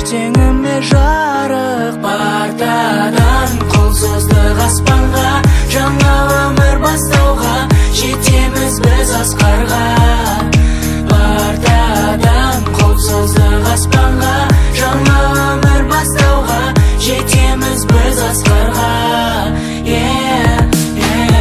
ертеңіме жарық. Партадан қол создық аспанға, жаңа өмір бастауға, жетеміз біз асқарға. Партадан қол создық аспанға, жаңа өмір бастауға, жетеміз біз асқарға. Yeah, yeah.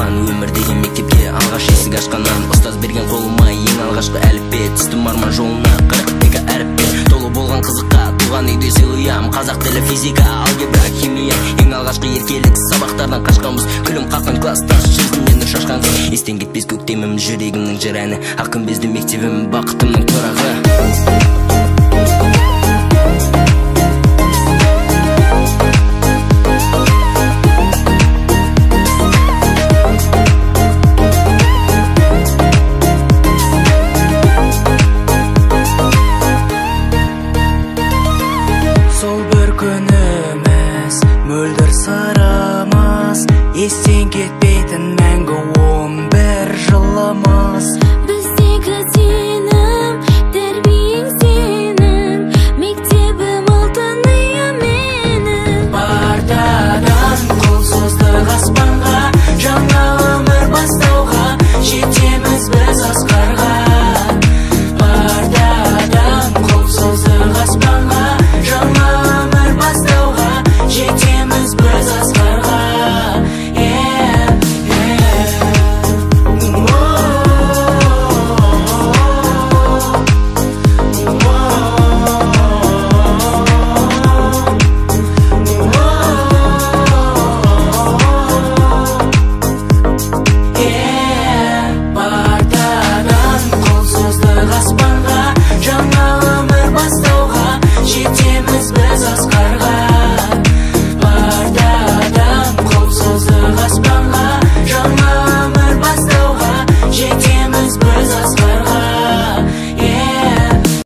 Өмір деген мектепке алғаш есік ашқаннан, ұстаз берген қолыма ең алғашқы әліппе, түстім арман жолына 42 әріппе. Толы болған қызыққа туған үйде сыйлыям, қазақ тілі, физика, алгебра, химия. Ең алғашқы еркелік сабақтардан қашқанбыз, күлім қаққан класстас, жүзімнен нұр шашқан қыз. Естен кетпес көктемім, жүрегімнің жыр әні, ақ күмбезді мектебім, бақытымның тұрағы. Күніміз мөлдір сырымыз, естен кетпейтін мәңгі